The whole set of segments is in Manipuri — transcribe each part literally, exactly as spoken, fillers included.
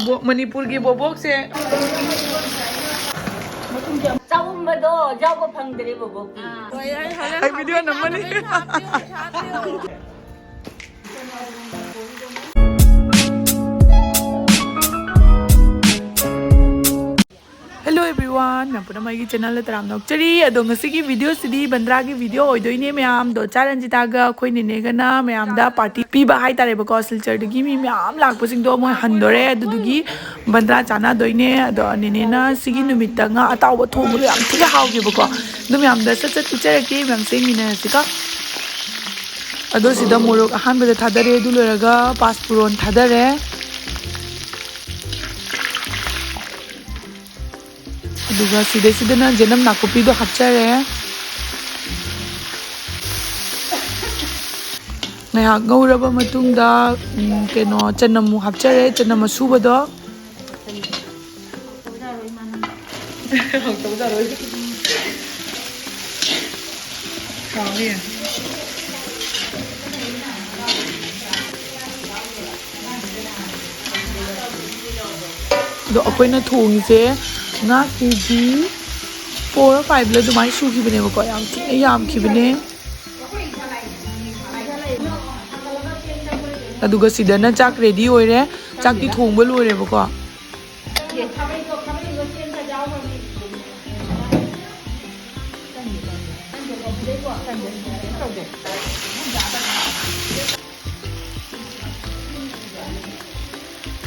ꯕꯣ-, ꯃꯅꯤꯄꯨꯔꯒꯤ ꯕꯣꯕꯣꯛꯁꯦ꯫ ꯆꯥꯛꯎꯝꯕꯗꯣ ꯌꯥꯎꯕ ꯐꯪꯗ꯭ꯔꯦ ꯕꯣꯕꯣꯛꯇꯤ꯫ ꯑꯩ ꯚꯤꯗꯤꯑꯣ ꯅꯝꯃꯅꯤ꯫ Hello everyone, ꯃꯌꯥꯝ ꯄꯨꯝꯅꯃꯛ ꯑꯩꯒꯤ ꯆꯦꯅꯦꯜꯗ ꯇꯔꯥꯝꯅ ꯑꯣꯛꯆꯔꯤ꯫ ꯑꯗꯣ ꯉꯁꯤꯒꯤ ꯚꯤꯗꯤꯑꯣꯁꯤꯗꯤ ꯕꯟꯗ꯭ꯔꯥꯒꯤ ꯚꯤꯗꯤꯑꯣ ꯑꯣꯏꯗꯣꯏꯅꯦ ꯃꯌꯥꯝꯗꯣ꯫ ꯆꯥ ꯔꯟꯖꯤꯇꯥꯒ ꯑꯩꯈꯣꯏ ꯅꯦꯅꯦꯒꯅ ꯃꯌꯥꯝꯗ ꯄꯥꯔꯇꯤ ꯄꯤꯕ ꯍꯥꯏꯇꯥꯔꯦꯕꯀꯣ꯫ ꯁꯤꯜꯆꯔꯗꯒꯤ ꯃꯤ ꯃꯌꯥꯝ ꯂꯥꯛꯄꯁꯤꯡꯗꯣ ꯃꯣꯏ ꯍꯟꯗꯣꯔꯦ꯫ ꯑꯗꯨꯗꯨꯒꯤ ꯕꯟꯗ꯭ꯔꯥ ꯆꯥꯅꯗꯣꯏꯅꯦ꯫ ꯑꯗꯣ ꯅꯦꯅꯦꯅ ꯁꯤꯒꯤ ꯅꯨꯃꯤꯠꯇ ꯉꯥ ꯑꯇꯥꯎꯕ ꯊꯣꯡꯕꯗꯣ ꯌꯥꯝ ꯊꯤꯅ ꯍꯥꯎꯈꯤꯕꯀꯣ꯫ ꯑꯗꯨ ꯃꯌꯥꯝꯗ ꯁꯠ ꯁꯠ ꯄꯤꯖꯔꯛꯀꯦ, ꯃꯌꯥꯝ ꯆꯦꯟꯃꯤꯟꯅꯔꯁꯤꯀꯣ꯫ ꯑꯗꯣ ꯁꯤꯗ ꯃꯣꯔꯣꯛ ꯑꯍꯥꯟꯕꯗ ꯊꯥꯗꯔꯦ, ꯑꯗꯨ ꯂꯣꯏꯔꯒ ꯄꯥꯁꯄꯨꯔꯣꯟ ꯊꯥꯗꯔꯦ꯫ ꯑꯗꯨꯒ ꯁꯤꯗꯩꯁꯤꯗꯅ ꯖꯦꯅꯝ ꯅꯥꯀꯨꯞꯄꯤꯗꯣ ꯍꯥꯞꯆꯔꯦ꯫ ꯉꯥꯏꯍꯥꯛ ꯉꯧꯔꯕ ꯃꯇꯨꯡꯗ, ꯎꯝ, ꯀꯩꯅꯣ, ꯆꯅꯝ ꯑꯃꯨꯛ ꯍꯥꯞꯆꯔꯦ, ꯆꯅꯝ ꯑꯁꯨꯕꯗꯣ꯫ ꯑꯗꯣ ꯑꯩꯈꯣꯏꯅ ꯊꯣꯡꯉꯤꯁꯦ ꯉꯥ ꯀꯦ ꯖꯤ ꯐꯣꯔ ꯐꯥꯏꯚꯂ ꯑꯗꯨꯃꯥꯏꯅ ꯁꯨꯈꯤꯕꯅꯦꯕꯀꯣ, ꯌꯥꯝ ꯊꯤꯅ ꯌꯥꯝꯈꯤꯕꯅꯦ꯫ ꯑꯗꯨꯒ ꯁꯤꯗꯅ ꯆꯥꯛ ꯔꯦꯗꯤ ꯑꯣꯏꯔꯦ, ꯆꯥꯛꯇꯤ ꯊꯣꯡꯕ ꯂꯣꯏꯔꯦꯕꯀꯣ꯫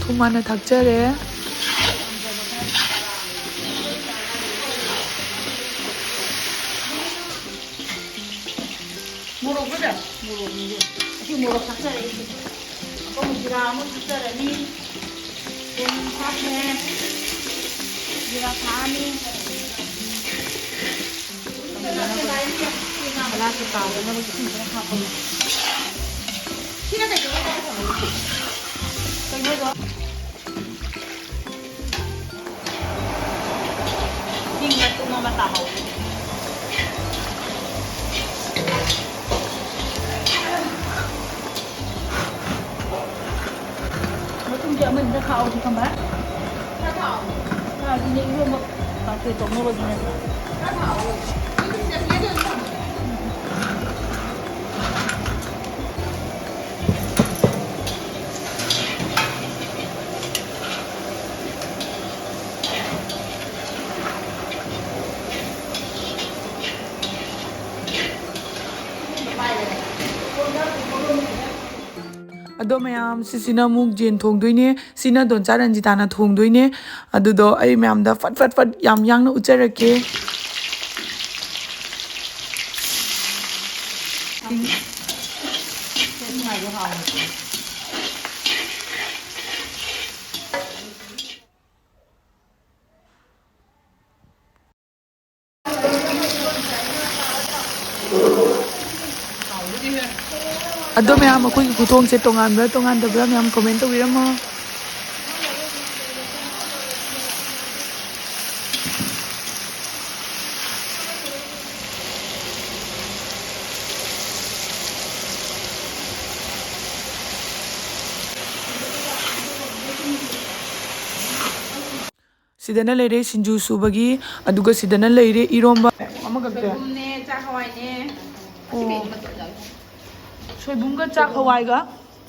ꯊꯨꯝ ꯍꯥꯟꯅ ꯊꯥꯛꯆꯔꯦ꯫ ꯃꯣꯔꯣꯛ ꯀꯗ? ꯃꯣꯔꯣꯛꯅꯤꯁꯦ꯫ ꯑꯁꯤ ꯃꯣꯔꯣꯛ ꯊꯥꯛꯆꯔꯦ ꯑꯩꯁꯦ꯫ ꯑꯀꯪꯕ ꯖꯤꯔꯥ ꯑꯃ ꯊꯥꯛꯆꯔꯅꯤ꯫ ꯆꯦꯡ ꯊꯥꯛꯈ꯭ꯔꯦ꯫ ꯖꯤꯔꯥ ꯊꯥꯛꯑꯅꯤ꯫ ꯃꯅꯥꯁꯦ ꯇꯥꯎꯗꯅꯕ ꯏꯁꯤꯡ ꯈꯔ ꯍꯥꯞꯄꯒꯦ꯫ ꯁꯤꯅ ꯀꯩꯗꯧꯕꯩ ꯇꯥꯏꯞ ꯇꯧꯔꯤꯅꯣ? ꯀꯩꯅꯣꯗꯣ? ꯏꯁꯤꯡ ꯃꯇꯨꯝ ꯑꯃ ꯇꯥꯍꯧꯔꯦ꯫ ꯃꯇꯨꯝ ꯁꯤꯡꯁꯦ ꯑꯃꯅꯤꯗ ꯈꯥꯛꯑꯣ, ꯈꯪꯕ꯭ꯔꯥ? ꯈꯔ ꯊꯥꯛꯑꯣ꯫ ꯈꯔ ꯑꯗꯨꯅꯦ ꯏꯔꯣꯟꯕ ꯀꯥꯡꯁꯣꯏ ꯇꯧꯅꯕꯒꯤꯅꯦ꯫ ꯈꯔ ꯊꯥꯛꯑꯣ꯫ ꯑꯗꯣ ꯃꯌꯥꯝ, ꯁꯤꯁꯤꯅ ꯑꯃꯨꯛ ꯌꯦꯟ ꯊꯣꯡꯗꯣꯏꯅꯦ꯫ ꯁꯤꯅ ꯗꯣꯟꯆꯥ ꯔꯟꯖꯤꯇꯥꯅ ꯊꯣꯡꯗꯣꯏꯅꯦ꯫ ꯑꯗꯨꯗꯣ ꯑꯩ ꯃꯌꯥꯝꯗ ꯐꯠ ꯐꯠ ꯐꯠ ꯌꯥꯝ ꯌꯥꯡꯅ ꯎꯠꯆꯔꯛꯀꯦ꯫ ꯑꯗꯣ ꯃꯌꯥꯝ, ꯑꯩꯈꯣꯏꯒꯤ ꯈꯨꯊꯣꯡꯁꯦ ꯇꯣꯉꯥꯟꯕ꯭ꯔꯥ ꯇꯣꯉꯥꯟꯗꯕ꯭ꯔꯥ ꯃꯌꯥꯝ comment ꯇꯧꯕꯤꯔꯝꯃꯣ꯫ ꯁꯤꯗꯅ ꯂꯩꯔꯦ ꯁꯤꯡꯖꯨ ꯁꯨꯕꯒꯤ, ꯑꯗꯨꯒ ꯁꯤꯗꯅ ꯂꯩꯔꯦ ꯏꯔꯣꯝꯕ ꯑꯃꯈꯛꯇ꯫ ꯁꯣꯏꯕꯨꯝꯅꯦ, ꯆꯥꯛ ꯍꯋꯥꯏꯅꯦ꯫ ꯑꯣ꯫ ꯁꯣꯏꯕꯨꯝꯒ ꯆꯥꯛ ꯍꯋꯥꯏꯒ?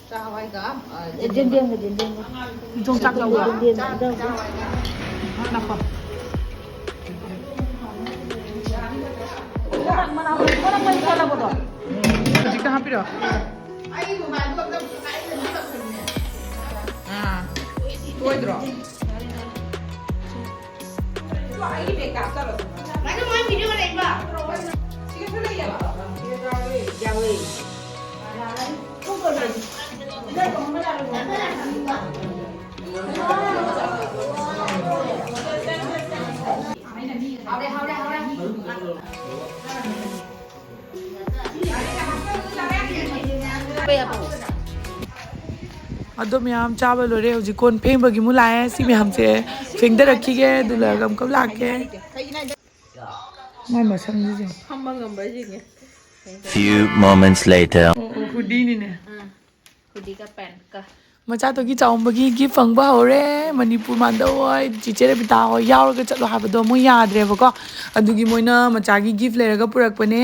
ꯆꯥꯛ ꯍꯋꯥꯏꯒ, ꯑ, ꯌꯦꯟꯗꯦꯝꯒ, ꯌꯦꯟꯗꯦꯝꯒ꯫ ꯌꯣꯡꯆꯥꯛ ꯇꯧꯕ꯭ꯔꯣ? ꯌꯦꯟꯗꯦꯝ, ꯌꯦꯟꯗꯦꯝ꯫ ꯉꯥꯏꯈꯣ꯫ ꯃꯅꯥ, ꯃꯅꯥ, ꯃꯅꯥ, ꯃꯅꯥ ꯀꯣꯠꯂꯛꯄꯗꯣ꯫ ꯍꯧꯖꯤꯛꯇ ꯍꯥꯞꯄꯤꯔꯣ? ꯑꯥ, ꯇꯣꯏꯗ꯭ꯔꯣ? ꯑꯗꯣ ꯃꯌꯥꯝ ꯆꯥꯕ ꯂꯣꯏꯔꯦ꯫ ꯍꯧꯖꯤꯛ ꯀꯣꯟ ꯐꯦꯡꯕꯒꯤ ꯑꯃꯨꯛ ꯂꯥꯛꯑꯦ꯫ ꯁꯤ ꯃꯌꯥꯝꯁꯦ ꯐꯦꯡꯗꯔꯛꯈꯤꯒꯦ, ꯑꯗꯨ ꯂꯣꯏꯔꯒ ꯑꯃꯨꯛꯀ ꯂꯥꯛꯀꯦ꯫ ꯃꯥꯏ ꯃꯁꯝꯁꯤꯁꯨ꯫ ꯐꯝꯕ ꯉꯝꯕ꯭ꯔꯥ ꯌꯦꯡꯒꯦ꯫ Few moments later. ꯑꯣ, ꯑꯣ, ꯍꯨꯗꯤꯅꯤꯅꯦ꯫ ꯎꯝ꯫ ꯍꯨꯗꯤꯒ ꯄꯦꯟꯠꯀ꯫ ꯃꯆꯥꯗꯨꯒꯤ ꯆꯥꯎꯝꯕꯒꯤ ꯒꯤꯐ ꯐꯪꯕ ꯍꯧꯔꯦ꯫ ꯃꯅꯤꯄꯨꯔ ꯃꯥꯟꯗꯧ ꯍꯣꯏ, ꯆꯤꯆꯦ ꯔꯦꯕꯤꯇꯥ ꯍꯣꯏ ꯌꯥꯎꯔꯒ ꯆꯠꯂꯣ ꯍꯥꯏꯕꯗꯣ ꯃꯣꯏ ꯌꯥꯗ꯭ꯔꯦꯕꯀꯣ꯫ ꯑꯗꯨꯒꯤ ꯃꯣꯏꯅ ꯃꯆꯥꯒꯤ ꯒꯤꯐ ꯂꯩꯔꯒ ꯄꯨꯔꯛꯄꯅꯦ꯫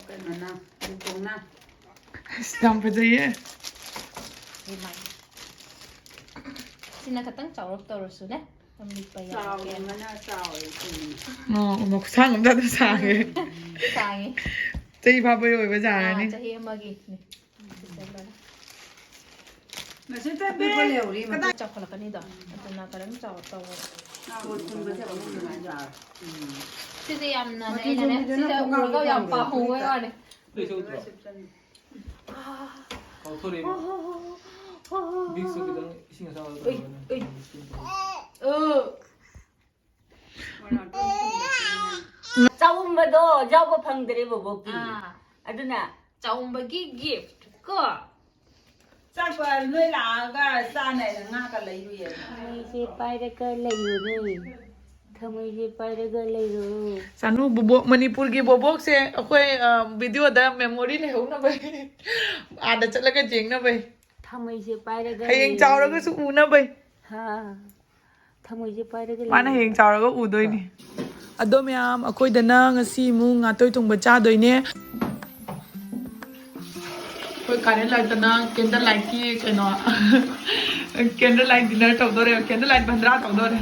ꯀꯩꯅꯣꯅ, ꯂꯤꯇꯣꯡꯅ꯫ ꯑꯁ, ꯌꯥꯝ ꯐꯖꯩꯌꯦ꯫ ꯁꯤꯅ ꯈꯇꯪ ꯆꯥꯎꯔꯞ ꯇꯧꯔꯁꯨꯅꯦ꯫ ꯑꯗꯨꯝ ꯂꯤꯠꯄ ꯌꯥꯒꯦ꯫ ꯆꯥꯎꯕꯅ ꯆꯥꯎꯔꯦ ꯁꯤꯅꯤ꯫ ꯑꯣ, ꯑꯣ, ꯈꯨꯁꯥꯡ ꯑꯝꯗ ꯑꯗꯨꯝ ꯁꯥꯡꯉꯦ꯫ ꯁꯥꯡꯉꯦ꯫ ꯆꯍꯤ ꯐꯥꯕꯩ ꯑꯣꯏꯕ ꯖꯥꯔꯅꯤ꯫ ꯑꯥ, ꯆꯍꯤ ꯑꯃꯒꯤꯅꯦ꯫ ꯆꯥꯎꯈꯠꯂꯛꯀꯅꯤꯗꯣ꯫ ꯑꯗꯨꯅ ꯀꯔꯤꯝ ꯆꯥꯎ-, ꯇꯧꯔꯣꯏ꯫ ꯁꯤꯁꯦ ꯌꯥꯝꯅ ꯃꯆꯨ ꯑꯩꯅꯅꯦ, ꯁꯨꯝꯕꯤꯗꯨꯅ ꯁꯤꯗ ꯈꯣꯡꯒ꯭ꯔꯥꯎ ꯎꯔꯒ ꯌꯥꯝ ꯐꯖꯕ ꯄꯥꯝꯍꯧꯕꯩ ꯋꯥꯅꯦ꯫ ꯂꯩꯁꯧꯗ꯭ꯔꯣ? ꯀꯥꯎꯊꯣꯔꯛꯑꯦ꯫ ꯕꯤꯛꯁꯇꯣ ꯈꯤꯇꯪ ꯏꯁꯤꯡ ꯑꯁꯥꯕꯗ ꯇꯧꯔꯒꯅꯦ꯫ ꯆꯥꯎꯝꯕꯗꯣ ꯌꯥꯎꯕ ꯐꯪꯗ꯭ꯔꯦ ꯕꯣꯕꯣꯛꯇꯤ꯫ ꯑꯥ꯫ ꯑꯗꯨꯅ ꯆꯥꯎꯝꯕꯒꯤ ꯒꯤꯐ ꯀꯣ꯫ ꯆꯥꯛꯄ ꯅꯣꯏ ꯂꯥꯛꯑꯒ ꯆꯥꯅꯦꯅ ꯉꯥꯒ ꯂꯩꯔꯨꯏꯌꯦ꯫ ꯊꯃꯩꯁꯦ ꯄꯥꯏꯔꯒ ꯂꯩꯔꯨꯔꯦ꯫ ꯊꯃꯩꯁꯦ ꯄꯥꯏꯔꯒ ꯂꯩꯔꯨ꯫ ꯆꯥꯅꯨ ꯕꯣꯕꯣꯛ, ꯃꯅꯤꯄꯨꯔꯒꯤ ꯕꯣꯕꯣꯛꯁꯦ ꯑꯩꯈꯣꯏ, ꯑ, ꯚꯤꯗꯤꯑꯣꯗ ꯃꯦꯃꯣꯔꯤ ꯂꯩꯍꯧꯅꯕ꯫ ꯑꯥꯗ ꯆꯠꯂꯒ ꯌꯦꯡꯅꯕꯩ꯫ ꯊꯃꯩꯁꯦ ꯄꯥꯏꯔꯒ ꯍꯌꯦꯡ ꯂꯩꯔꯦ꯫ ꯆꯥꯎꯔꯒꯁꯨ ꯎꯅꯕꯩ꯫ ꯍꯥ꯫ ꯊꯃꯩꯁꯦ ꯄꯥꯏꯔꯒ ꯃꯥꯅ ꯂꯩꯔꯦ꯫ ꯍꯌꯦꯡ ꯆꯥꯎꯔꯒ ꯎꯗꯣꯏꯅꯤ꯫ ꯑꯗꯣ ꯃꯌꯥꯝ, ꯑꯩꯈꯣꯏꯗꯅ ꯉꯁꯤ ꯑꯃꯨꯛ ꯉꯥꯇꯣꯏ ꯊꯣꯡꯕ ꯆꯥꯗꯣꯏꯅꯦ꯫ ꯑꯩꯈꯣꯏ ꯀꯥꯔꯦꯟ ꯂꯥꯏꯠꯇꯅ ꯀꯦꯟꯗꯜ ꯂꯥꯏꯠꯀꯤ ꯀꯩꯅꯣ, ꯀꯦꯟꯗꯜ ꯂꯥꯏꯠ ꯗꯤꯅꯔ ꯇꯧꯗꯣꯔꯦ, ꯀꯦꯟꯗꯜ ꯂꯥꯏꯠ ꯕꯟꯗ꯭ꯔꯥ ꯇꯧꯗꯣꯔꯦ꯫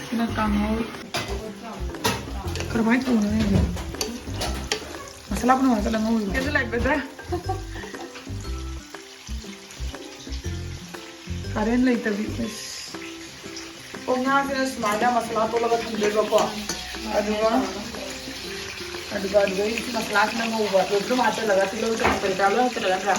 ꯁꯤꯅ ꯀꯥꯡꯍꯧ꯫ ꯀꯔꯝꯍꯥꯏꯅ ꯊꯣꯡꯉꯤꯅꯣ ꯈꯪꯗꯦ꯫ ꯃꯁꯥꯂꯥ ꯄꯨꯝꯅꯃꯛ ꯍꯥꯞꯆꯤꯜꯂ ꯉꯧꯔꯤꯕ꯫ ꯀꯦꯟꯗꯜ ꯂꯥꯏꯠ ꯕꯟꯗ꯭ꯔꯥ꯫ ꯀꯔꯦꯟ ꯂꯩꯇꯕꯤ꯫ ꯑꯁ꯫ ꯑꯣ, ꯉꯥꯁꯤꯅ ꯁꯨꯃꯥꯏꯅ ꯃꯁꯥꯂꯥ ꯇꯣꯠꯂꯒ ꯊꯝꯗꯣꯏꯕꯀꯣ꯫ ꯑꯗꯨꯒ, ꯑꯗꯨꯒ ꯑꯗꯨꯗꯩ ꯃꯁꯥꯂꯥꯁꯤꯅ ꯉꯧꯕ꯫ ꯂꯣꯏ ꯄꯨꯝꯅꯃꯛ ꯍꯥꯞꯆꯤꯜꯂꯒ ꯇꯤꯜꯍꯧ ꯆꯅꯝ ꯀꯔꯤ ꯀꯔꯥ ꯂꯣꯏ ꯍꯥꯞꯆꯤꯜꯂꯒ ꯅꯠꯇ꯭ꯔꯥ?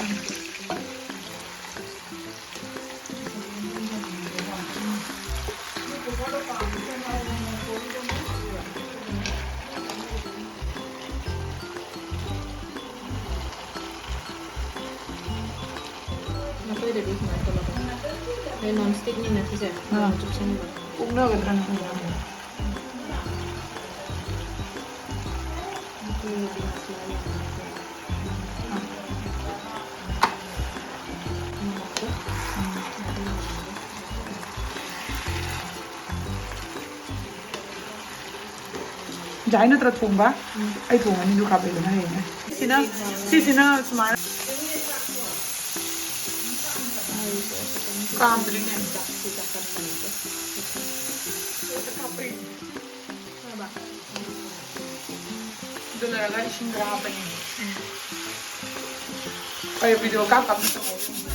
ꯃꯈꯣꯏꯗꯗꯤ ꯁꯨꯃꯥꯏꯅ ꯇꯧꯔꯒ, ꯑꯩ ꯅꯣꯟ ꯁ꯭ꯇꯤꯛꯅꯤꯅ ꯁꯤꯁꯦ, ꯑꯥ꯫ ꯆꯨꯞꯁꯤꯟꯕ꯫ ꯄꯨꯝꯅꯒꯗ꯭ꯔꯥꯅ ꯈꯟꯕ꯫ ꯑꯗꯨꯒꯤꯗꯤ ꯃꯁꯂꯥ ꯌꯥꯝꯅ ꯇꯧꯋꯦ꯫ ꯌꯥꯏ ꯅꯠꯇ꯭ꯔꯥ ꯊꯣꯡꯕ? ꯑꯩ ꯊꯣꯡꯉꯅꯤ, ꯑꯗꯨ ꯀꯥꯞꯄꯛꯑꯦꯗꯅ ꯍꯌꯦꯡꯅꯦ꯫ ꯁꯤꯅ, ꯁꯤꯁꯤꯅ ꯁꯨꯃꯥꯏꯅ ꯀꯥꯝꯗ꯭ꯔꯤꯅꯦ꯫ ꯑꯗꯨ ꯂꯣꯏꯔꯒ ꯏꯁꯤꯡ ꯈꯔ ꯍꯥꯞꯄꯅꯤ꯫ ꯑꯩ ꯚꯤꯗꯤꯑꯣ ꯀꯥꯞ ꯀꯥꯞꯅ ꯇꯧꯍꯧꯔꯤ꯫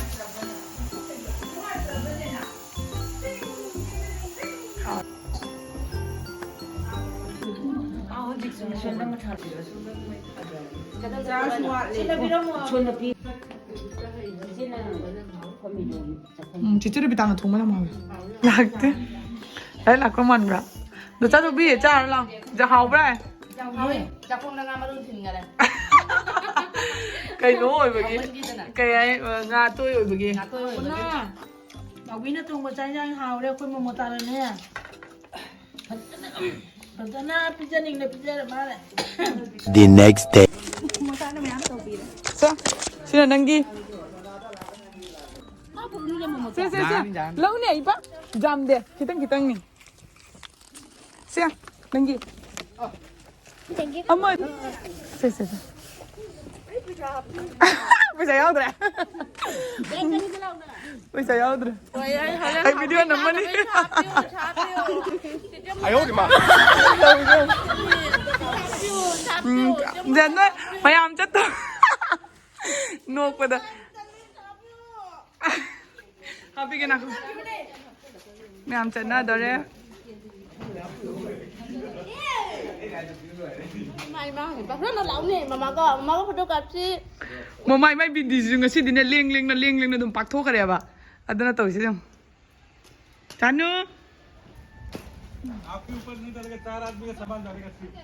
ꯎꯝ, ꯆꯤꯆꯦ ꯔꯕꯤꯇꯥꯅ ꯊꯣꯡꯕꯅ ꯃꯥꯜꯂꯦ꯫ ꯂꯥꯛꯇꯦ꯫ ꯑꯩ ꯂꯥꯛꯄ ꯃꯥꯟꯕ꯭ꯔꯥ? ꯗꯣ ꯆꯥꯗꯣꯕꯤ, ꯆꯥꯔꯣ ꯂꯥꯎ꯫ ꯖ-, ꯍꯥꯎꯕ꯭ꯔꯥ? ꯌꯥꯝ ꯍꯥꯎꯋꯦ꯫ ꯆꯥꯛꯈꯣꯝꯗ ꯉꯥ ꯃꯔꯨ ꯊꯤꯟꯈꯔꯦ꯫ ꯀꯩꯅꯣ ꯑꯣꯏꯕꯒꯤ? ꯍꯥꯎꯃꯟꯈꯤꯗꯅ꯫ ꯀꯩ ꯍꯥꯏ, ꯉꯥ ꯑꯇꯣꯏ ꯑꯣꯏꯕꯒꯤ꯫ ꯉꯥ ꯑꯇꯣꯏ ꯑꯣꯏꯕꯒꯤ꯫ ꯅꯥꯎꯕꯤꯅ ꯊꯣꯡꯕ ꯆꯥꯛ ꯏꯟꯁꯥꯡ ꯍꯥꯎꯔꯦ꯫ ꯑꯩꯈꯣꯏ ꯃꯣꯃꯣꯇꯥꯅꯅꯦ ꯐꯖꯅ, ꯐꯖꯅ ꯄꯤꯖꯅꯤꯡꯅ ꯄꯤꯖꯔ ꯃꯥꯅꯦ꯫ The next day. ꯃꯣꯃꯣꯇꯥꯅ ꯃꯌꯥꯝ ꯇꯧꯕꯤꯔꯦ꯫ ꯁꯦ, ꯁꯤꯅ ꯅꯪꯒꯤ꯫ ꯃꯥ ꯄꯨꯔꯛꯅꯨꯅꯦ ꯃꯣꯃꯣꯇꯥ꯫ ꯁꯦ, ꯁꯦ, ꯁꯦ꯫ ꯌꯥꯅꯤ, ꯌꯥꯅꯤ꯫ ꯂꯧꯅꯦ, ꯏꯄꯥ꯫ ꯌꯥꯝꯗꯦ, ꯈꯤꯇꯪ ꯈꯤꯇꯪꯅꯤ꯫ ꯁꯦ, ꯅꯪꯒꯤ꯫ ꯑꯃ꯫ ꯁꯦ, ꯁꯦ, ꯁꯦ꯫ ꯄꯩꯁꯥ ꯌꯥꯎꯗ꯭ꯔꯦ꯫ ꯄꯩꯁꯥ ꯌꯥꯎꯗ꯭ꯔꯦ꯫ ꯑꯩ ꯚꯤꯗꯤꯑꯣ ꯅꯝꯃꯅꯤ꯫ ꯎꯝ, ꯅꯣꯏ ꯃꯌꯥꯝ ꯆꯠꯇ ꯅꯣꯛꯄꯗ꯫ ꯍꯥꯞꯄꯤꯒꯦ ꯅꯪ꯫ ꯃꯌꯥꯝ ꯆꯠꯅꯗꯣꯔꯦ꯫ ꯏꯃꯥ, ꯏꯃꯥ, ꯕꯥꯕ꯭ꯔꯣꯅ ꯂꯥꯛꯎꯅꯦ, ꯃꯃꯥꯒ, ꯃꯃꯥꯒ ꯐꯣꯇꯣ ꯀꯥꯞꯁꯤ꯫ ꯃꯃꯥ, ꯏꯃꯥ ꯕꯤꯟꯗꯤꯁꯤꯁꯨ ꯉꯁꯤꯗꯤꯅꯦ ꯂꯦꯡ ꯂꯦꯡꯅ, ꯂꯦꯡ ꯂꯦꯡꯅ ꯑꯗꯨꯝ ꯄꯥꯛꯊꯣꯛꯈ꯭ꯔꯦꯕ꯫ ꯑꯗꯨꯅ ꯇꯧꯔꯤꯁꯦ ꯌꯦꯡꯉꯨ꯫ ꯆꯥꯅꯨ꯫ आपके ऊपर नहीं डालेगा, चार आदमी का सामान डालेगा सिर्फ।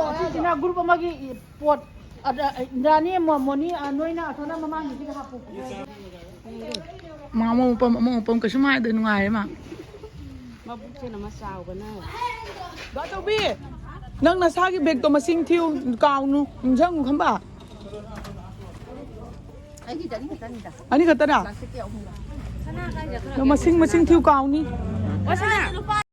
ꯑꯁꯤꯁꯤꯅ ꯒ꯭ꯔꯨꯞ ꯑꯃꯒꯤ ꯄꯣꯠ, ꯑꯗ, ꯏꯟꯗ꯭ꯔꯥꯅꯤ, ꯃꯣ-, ꯃꯣꯅꯤ, ꯑ, ꯅꯣꯏꯅ ꯑꯁꯣꯝꯅ ꯃꯃꯥꯡꯒꯤꯁꯤꯗ ꯍꯥꯞꯄꯨ꯫ ꯃꯥ ꯑꯃ ꯃꯄꯝ, ꯑꯃ ꯃꯄꯝ ꯀꯩꯁꯨꯝ ꯍꯥꯏꯗꯦ, ꯅꯨꯡꯉꯥꯏꯔꯦ ꯃꯥ꯫ ꯃꯕꯨꯛꯁꯦ ꯅꯃ ꯆꯥꯎꯕꯅ꯫ ꯗꯥ ꯆꯧꯕꯤ, ꯅꯪ ꯅꯁꯥꯒꯤ ꯕꯦꯒꯇꯣ ꯃꯁꯤꯡ ꯊꯤꯌꯨ, ꯀꯥꯎꯅꯨ, ꯅꯤꯡꯁꯤꯡꯉꯨ ꯈꯪꯕ? ꯑꯩꯒꯤꯗꯤ ꯑꯅꯤ ꯈꯛꯇꯅꯤꯗ꯫ ꯑꯅꯤ ꯈꯛꯇꯔꯥ? ꯄ꯭ꯂꯥꯁꯇꯤꯛꯀꯤ ꯑꯍꯨꯝ꯫ ꯅꯪ ꯃꯁꯤꯡ, ꯃꯁꯤꯡ ꯊꯤꯌꯨ, ꯀꯥꯎꯅꯤ꯫ ꯋꯥꯁꯅꯥ꯫